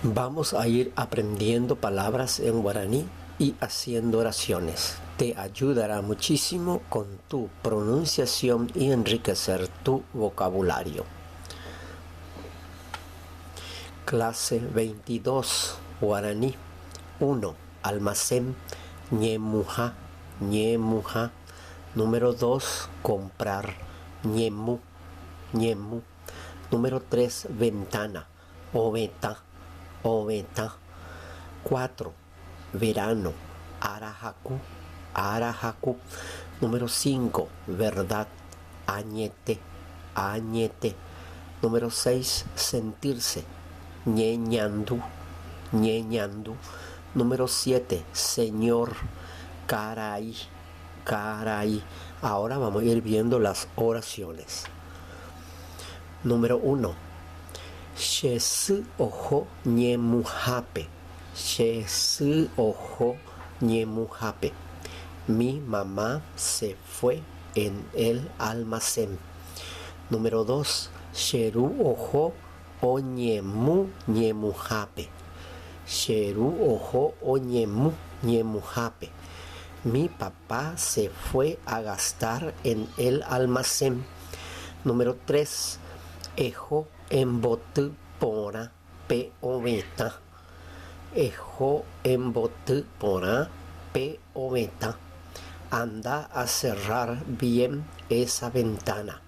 Vamos a ir aprendiendo palabras en guaraní y haciendo oraciones. Te ayudará muchísimo con tu pronunciación y enriquecer tu vocabulario. Clase 22, Guaraní 1. Almacén, ñemuha, ñemuha. Número 2. Comprar, ñemu, ñemu. Número 3. Ventana, ovetã, ovetã. 4. Verano, ára haku, ára haku. Número 5. Verdad, añete, añete. Número 6. Sentirse, ñeñandu, ñeñandu. Número 7. Señor, karai, karai. Ahora vamos a ir viendo las oraciones. Número 1. Che sy oho ñemuhápe. Che sy oho ñemuhápe. Mi mamá se fue en el almacén. Número 2. Che ru oho oñemu ñemuhápe. Che ru oho oñemu ñemuhápe. Mi papá se fue a gastar en el almacén. Número 3. Eho emboty porã pe ovetã. Eho emboty porã pe ovetã. Anda a cerrar bien esa ventana.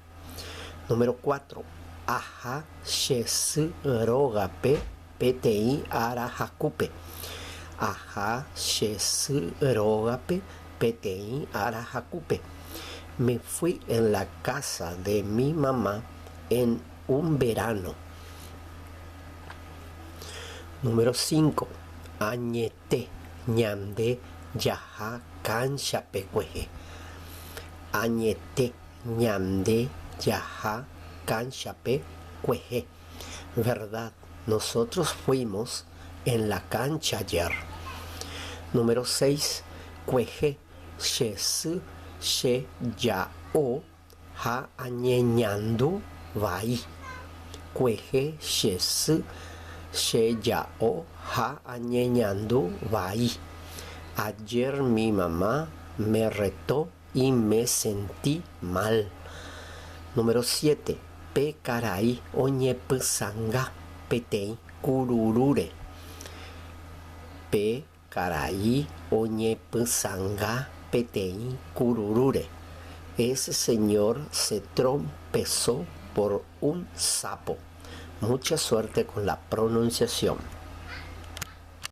Número 4. Aha che sy rógape peteĩ ára hakúpe. Aha che sy rógape peteĩ ára hakúpe. Me fui en la casa de mi mamá en un verano. Número 5. Añete ñande jaha kánchape kuehe. Añete ñande jaha kánchape kuehe. Verdad, nosotros fuimos en la cancha ayer. Número 6. Kuehe che sy che ja'o ha añeñandu vai. Kuehe che sy che ja'o ha añeñandu vai. Ayer mi mamá me retó y me sentí mal. Número 7. Pe karai oñepysanga peteĩ kururúre. Pe karai oñepysanga peteĩ kururúre. Ese señor se trompezó por un sapo. Mucha suerte con la pronunciación.